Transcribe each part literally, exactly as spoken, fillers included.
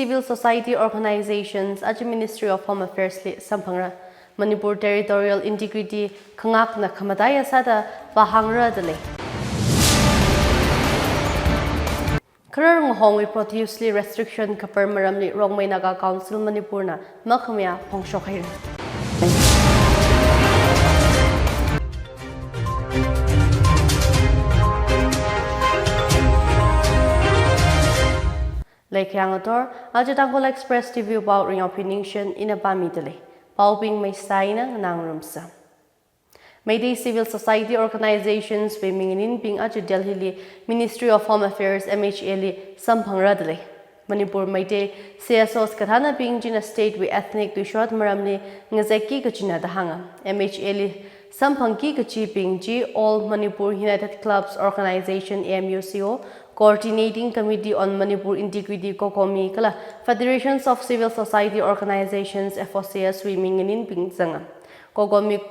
Civil society organizations aja Ministry of Home Affairs li samphangra. Manipur territorial integrity khangakna khamataiya sāda vāhāngra dalei. Kharar ngahongwui produce li restriction kapar maramli Rongmei Naga Council Manipur na makhamayā phongshok haira. Leikhayang ator, aja Tangkhul Express T V pao ringyaophi ningshen ina pāmi dalei. Paobing maisai na nganāngarumsa. Meitei Civil Society Organizations wui minganinbing aja Delhi li Ministry of Home Affairs, M H A li samphangra dalei. Manipur Meitei C S Os kathānabing china state wui ethnic tuishot maramli ngazekki kachina da hānga. M H A li samphangki kachibing chi All Manipur United Clubs Organization, A M U C O, Coordinating Committee on Manipur Integrity, COCOMI, kala Federations of Civil Society Organizations, F O C S wui minganinbing zanga. COCOMI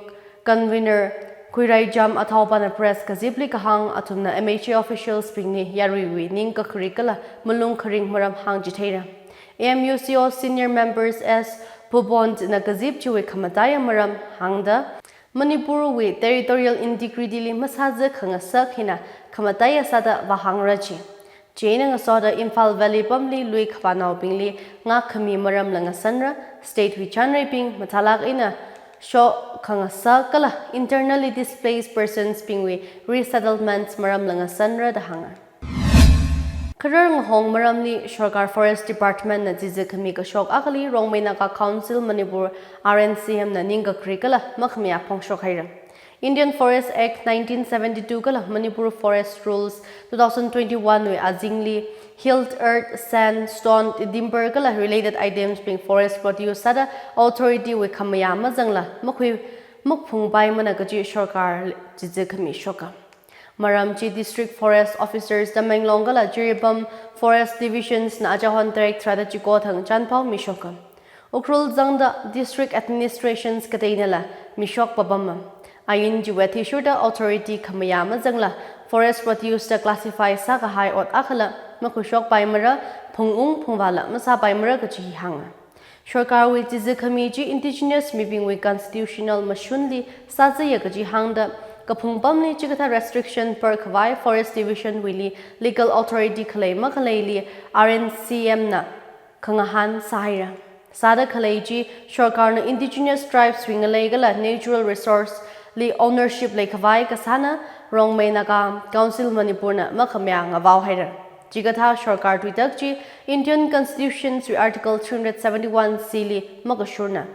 convener Khuiraijam Athaopana press kazipli kahāng athumna M H A officials bingli yaruiwui ningkakhari kala malung kharing maram hāngchitheira. A M U C O senior members S Phubon na kazip chiwui khamataiya maram hāngda, Manipur wui territorial integrity li masāza khangasak hina khamataiya sāda vāhāngra chi. Chieina ngasoda Imphal Valley pamli lui khavānaobingli ngākhami maramla ngasanra, state wui chānreibing mathālāk eina shok khangasak kala internally displaced persons bingwui resettlement maramla ngasanra da hānga. Kharar ngahong maramli Sorkar Forest Department na chizi khami kashok akhali Rongmei Naga Council Manipur, R N C M na ningkakhari kala makhamayā phongshok haira. Indian Forest Act nineteen seventy-two kala Manipur Forest Rules two thousand twenty-one wui azingli healed earth, sand, stone, timber kala related items bing forest produce sāda authority wui khamayā mazangla makhui maphungpaimana kaji Sorkar chizi khami shoka. Maram chi District Forest Officers Tamenglong kala Jiribam Forest Divisions na achahon tarik tharāda chiko thang chānpao mishoka. Ukhrul zangda District Administrations kateinala mishok papama. Ain chiwui athishurda authority khamayā mazangla forest produce da classify sākahai ot akhala makhuishokpaimara, phungung phungvāla masāpaimara kaji hānga. Sorkarwui chizi khami chi indigenous mibingwui constitutional mashunli sāzaya kaji hāngda, kaphung pamli chikathā restriction parkhavai Forest Division wuili legal authority khalei makhaleili R N C M na khangahān sāhaira. Sāda khalei chi Sorkarna indigenous tribes wui ngalei kala natural resource li ownership leikhavai kasāna Rongmei Naga Council Manipur na makhamayā ngavao haira. Chikathā Sorkar tuitak chi Indian Constitution wui Article three hundred seventy-one C li makashurna.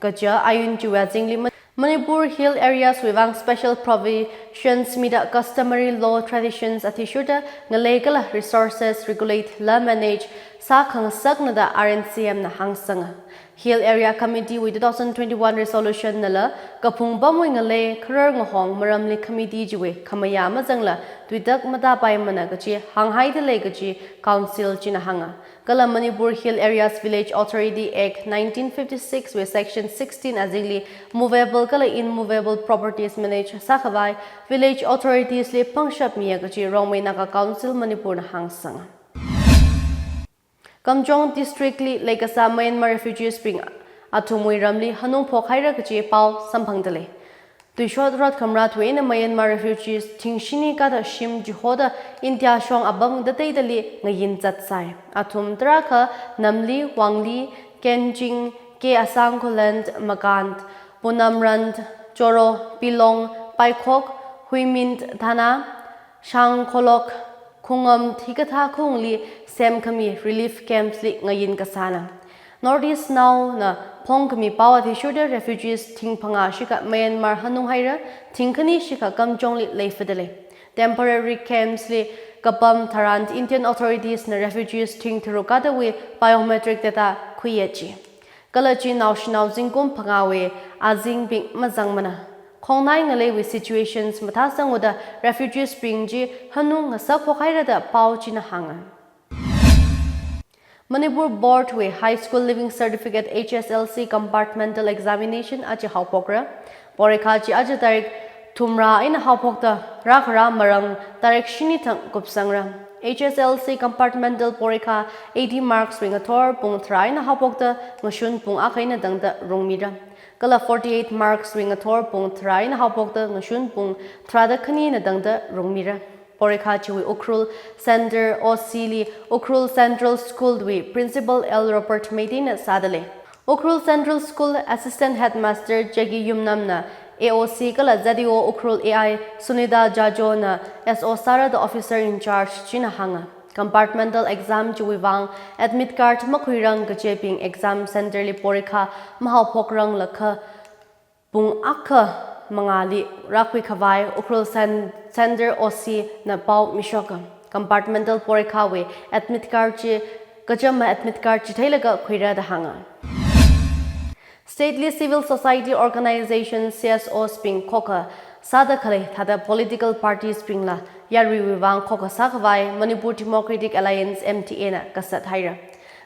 Kaja ain chiwui azingli Ma-, Manipur Hill Areas wui vang special provisions mida customary law traditions athishurda ngalei kala resources regulate la manage sākhangasakna da R N C M na hāngsanga. Hill Area Committee wui two thousand twenty-one resolution nala kaphung pamwui ngalei kharar ngahong maramli committee chiwui khamayā mazangla tuitak matāpaimana kaji hānghaida lei kaji Council china hānga. Kala Manipur Hill Areas Village Authority Act nineteen fifty-six wui Section sixteen azingli movable kala immovable properties manage sākhavai village authorities li pangshap miya kaji Rongmei Naga Council Manipur na hāngsanga. Kamjong District li leikasā Myanmar refugees bing athumwui ramli hanung phokhaira kaji pao samphangda lei. Tuishot rot khamrā thwui eina Myanmar refugees thing shini kathā shim chihoda India shong apam tateidali ngayin zatsai. Athum tarākha Namli, Wangli, Kenching, K Asang Khullen, Makand, Punamrand, Choro, Pilong, Paikhok, Huimint Thana, Shangkholok, Khungam hikathā khungli semkhami relief camps li ngayin kasāna. North East Now na phongkhami pao athishurda refugees thing phangā shikha Myanmar hanung haira, thing khani shikha Kamjong li leifada lei. Temporary camps li kapam tharan Indian authorities na refugees thing tharuk kathāwui biometric data khuiya chi. Kala chi naoshinao zingkum phangāwui azingbing mazangmana. Khongnai ngaleiwui situations mathāsangwuda refugees bing chi hanung ngasak phokhaira da pao china hānga. Manipur Board wui High School Leaving Certificate, H S L C Compartmental Examination aja haophokra. Porikha chi aja tarik thumrā eina haophokta rākharā marang tarik shini thang kupsangra. H S L C compartmental porikha eighty marks wui ngathor pung tharā eina haophokta ngashun pung akha eina tangda rungmira. Kala forty-eight marks wui ngathor pung tharā eina haophokta ngashun pung tharāda khani eina tangda rungmira. Porikha chiwui Ukhrul Center O C li Ukhrul Central School wui Principal L Robert Meitei na sāda lei. Ukhrul Central School Assistant Headmaster Jackie Yumnam na A O C kala Z D O Ukhrul A I Sunita Jajo na S O sāra da officer in charge china hānga. Compartmental exam chiwui vang admit card makhuirang kajibing exam center li porikha mahaophokrang lakha pung akha mangāli rākhui khavai Ukhrul Cen-, Center O C na pao mishoka. Compartmental porikha wui admit card chi kachama admit card chi theilaga khuira da hānga. State li civil society organization C S Os bing khokha sāda khalei thāda political parties bingla yaruiwui vang khokha sākhavai Manipur Democratic Alliance M D A na kasat haira.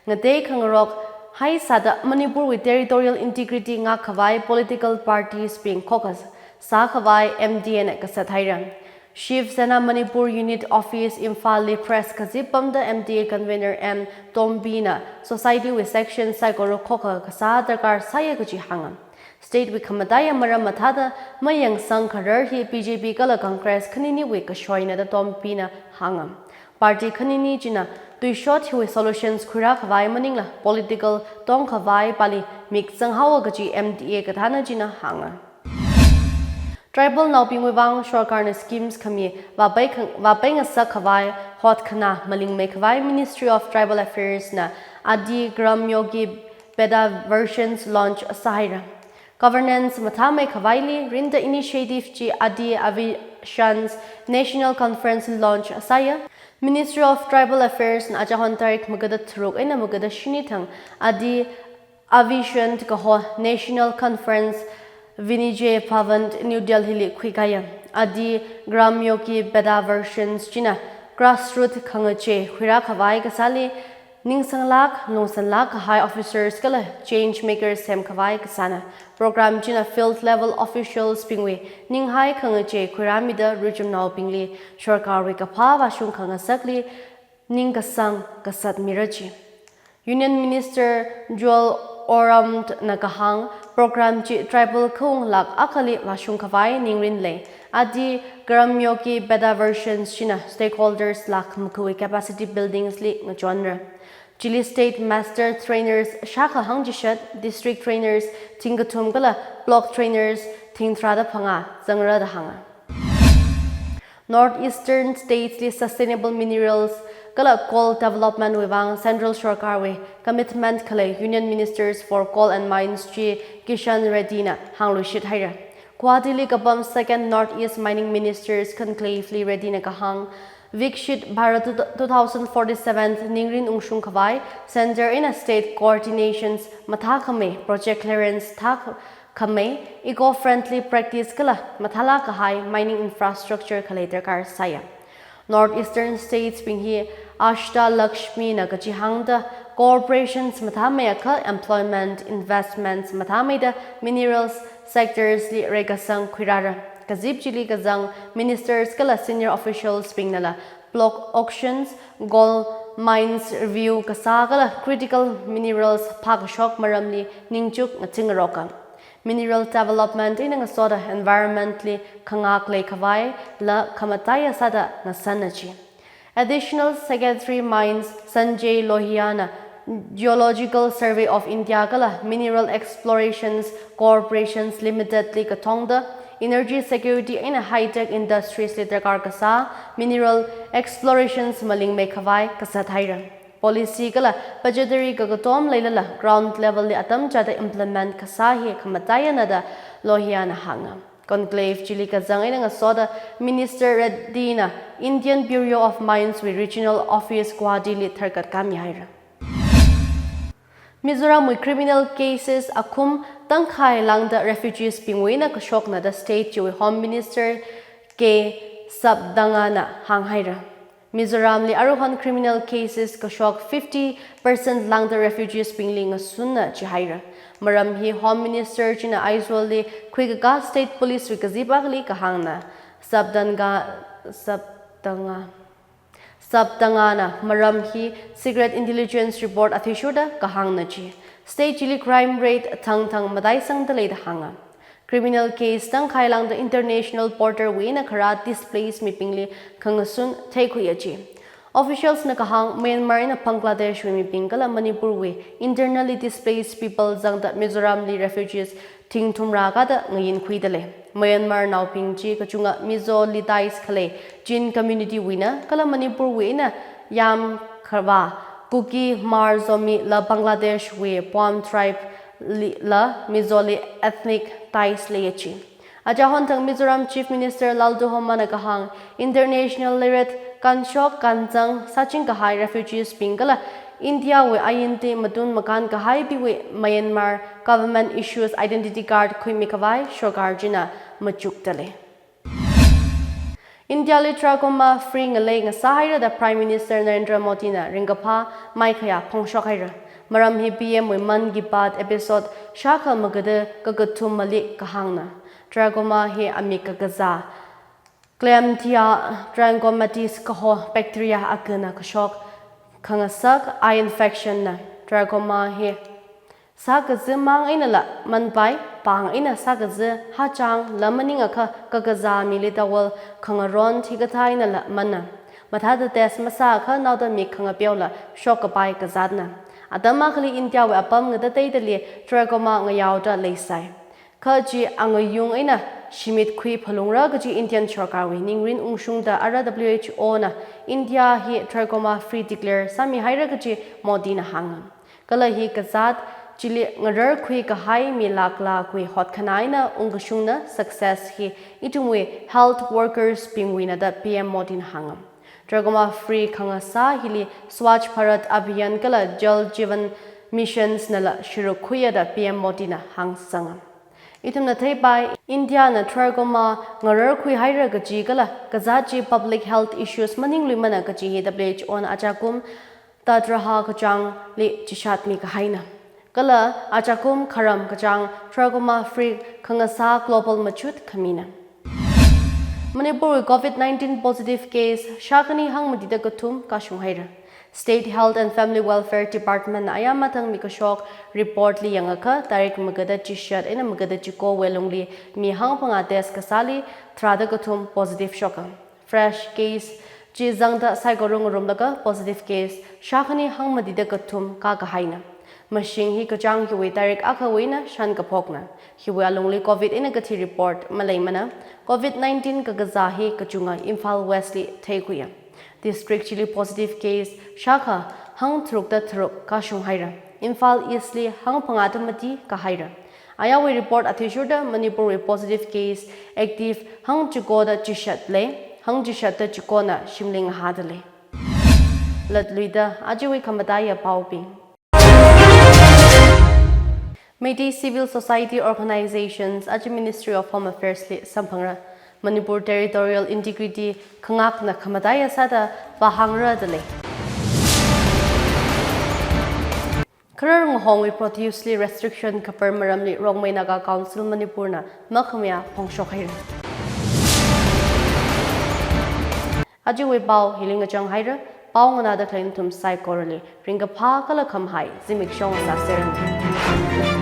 Ngatei khangarok hai sāda Manipur wui territorial integrity ngākkhavai political parties bing khokha sākhavai M D A na kasat haira. Shiv Sena Manipur Unit Office Imphal li press kazip pamda M D A convener M Tombi na society wui section saikora khokha kasā darkar sāya kaji hānga. State wui khamataiya maram mathāda mayangsang kharar hi B J P kala Congress khaniniwui kashoina da Tombi na hānga. Party khanini china tuishot hiwui solutions khuira khavai maningla political tongkhavai pali mikzang haowa kaji M D A kathāna china hānga. Tribal naobingwui vang sorkarna schemes khami vāpai khang-, vāpai ngasak khavai hotkhana malingmei khavai Ministry of Tribal Affairs na Adi Gramyogi Beda versions launch sāhaira. Governance mathāmei khavaili rinda initiative chi Adi Avishans National Conference launch sāya. Ministry of Tribal Affairs na achahon tarik magada tharuk eina magada shini thang Adi Avishan kaho National Conference Vinijay Bhavan New Delhi li khuikaya. Adi Gramyogi Beda versions china grassroot khangachei khuira khavai kasāli ningsanglāk, lungsanglāk kahai officers kala change makers semkhavai kasāna. Program china field level officials bingwui ninghai khangachei khuirāmida ruchumnaobingli sorkarwui kaphā vāshung khangasakli ningkasang kasat mira chi. Union Minister Jual Oram na kahāng program chi tribal khaung lāk akhali vāshung khavai ningrin lei. Adi Gramyogi Beda versions china stakeholders lāk makhavai capacity buildings li ngachonra. Chili state master trainers shākha hangchishat, district trainers thingkathum kala block trainers thingtharāda phangā zangra da hānga. North Eastern States li sustainable minerals kala coal development wui vang Central Sorkarwui commitment khalei Union Ministers for Coal and Mines chi Kishan Reddy na hāngluishit haira. Guwahati li kapam Second North East Mining Ministers Conclave li Reddy na kahāng, Viksit Bharat two thousand forty-seven ningrin ungshung khavai Center eina State coordinations mathākhamei, project clearance thā khamei, eco-friendly practice kala mathālāk kahai mining infrastructure khalei darkar sāya. North Eastern States bing hi Ashta Lakshmi na kachihāngda corporations mathāmei akha employment, investments mathāmeida minerals sectors li reikasang khuirāra. Kazip chili kazang ministers kala senior officials bingnala block auctions, coal mines review kasā kala critical minerals phākashok maramli ningchuk ngaching ngaroka. Mineral development eina ngasoda environment li khangak leikhavai la khamataiya sāda ngasāna chi. Additional Secretary Mines Sanjay Lohia na Geological Survey of India kala Mineral Explorations Corporations Limited li kathongda energy security eina high-tech industries li darkar kasā mineral explorations malingmei khavai kasat haira. Policy kala budgetary kakatom leilala ground level li atam chāda implement kasā hi khamataiyana da Lohia na hānga. Conclave chili kazang eina ngasoda Minister Reddy na Indian Bureau of Mines wui Regional Office Guwahati li tharkat kami haira. Mizoram wui criminal cases akhum tangkhai lāngda refugees bingwui eina kashokna da state chiwui Home Minister K Sabdanga na hāng haira. Mizoram li aruihon criminal cases kashok fifty percent lāngda refugees bingli ngasunna chi haira. Maram hi Home Minister china Aizawl li khuikakā state police wui kazip akhali kahāngna. Sabdanga, Sabdanga. Sub tangana maram hi secret intelligence report athishurda kahāngna chi. State chili crime rate thangthang mataisangda lei da hānga. Criminal case tangkhai lāngda international border wui eina kharā displaced mibingli khangasun theikhuiya chi. Officials na kahāng Myanmar eina Bangladesh wui mibing kala Manipur wui internally displaced people zangda Mizoram li refugees thingthum rākada ngayinkhuida lei. Myanmar naobing chi kachunga Mizo li ties khalei Chin community wuina kala Manipur wui eina yāmkhavā Kuki, Hmar, Zomi la Bangladesh wui Pawam tribe li la Mizo li ethnic ties leiya chi. Aja honthang Mizoram Chief Minister Lalduhoma na kahāng international leiret kanshok kanzang sāching kahai refugees bing kala India wui ayinti matun makān kahaibi wui Myanmar government issues identity card khuimi khavai sorkar china machukda lei. India li trachoma free ngalei ngasāhaira da Prime Minister Narendra Modi na ringkaphā maikhaya phongshokhaira. Maram hi P M wui Mann Ki Baat episode shākha magada kakathum malik kahāngna. Trachoma hi amik kakazā Chlamydia trachomatis kaho bacteria akhana kashok khangasak eye infection na. Trachoma hi sākazi mang einala manpai, pāng eina sākazi, hachang la maningakha kakazā mili towel khangaron thikatha einala mana. Mathāda test masāakha naoda mik khangapeola shokkapai kazatna. Atam akhali India wui apam ngatateidali trachoma ngayaoda leisai. Kha chi angayung eina shimit khui phalungra kaji Indian sorkar wui ningrin ungshungda ara W H O na India hi trachoma free declare sāmihaira kaji Modi na hānga. Kala hi kazat chili ngararkhui kahai mi lakh lakhwui hotkhanā eina ungkashungna success hi ithumwui health workers bingwuina da P M Modi na hānga. Trachoma free khangasā hili Swachh Bharat Abhiyan kala Jal Jeevan Missions nala shuruk khuiya da P M Modi na hāngsanga. Ithumna theipai, India na trachoma ngararkhuihaira kaji kala kazat chi public health issues maningluimana kaji hi W H O na ajakum tat raha kachāngli chishatmi kahaina. Kala ajakum kharam kachāng trachoma free khangasā global machut khamina. Manipur wui covid nineteen positive case shākhani hangmatida kathum kashunghaira. State Health and Family Welfare Department na ayāmathang mikashok report li yangakha tarik magada chishat eina magada chikowui lungli mi hangphangā test kasāli tharāda kathum positive shoka. Fresh case chi zangda saikora ngarumlaga positive case shākhani hangmatida kathum kākahaina. Mashing hi kachāng hiwui tarik akhawui eina shan kaphokna. Hiwui alungli covid eina kathi report maleimana. Covid nineteen kakazā hi kachunga Imphal West li theikhuiya. District chili positive case shākha hangtharukda tharuk kashunghaira. Imphal East li hangphangāda mati kahaira. Ayāwui report athishurda Manipur wui positive case active hangchikoda chishat lei, hangchishatda chikona shimli ngahāda lei. Latluida ajawui khamataiya paobing. Meitei Civil Society Organizations aja Ministry of Home Affairs li samphangra. Manipur territorial integrity khangakna khamataiya sāda pahāngra da lei. Kharar ngahongwui produce li restriction kapar maramli Rongmei Naga Council Manipur na makhamayā phongshokhaira. Ajawui pao hili ngachanghaira, pao nganāda khalei nathum saikorali ringkaphā kala khamahai zimiksho sāseranu.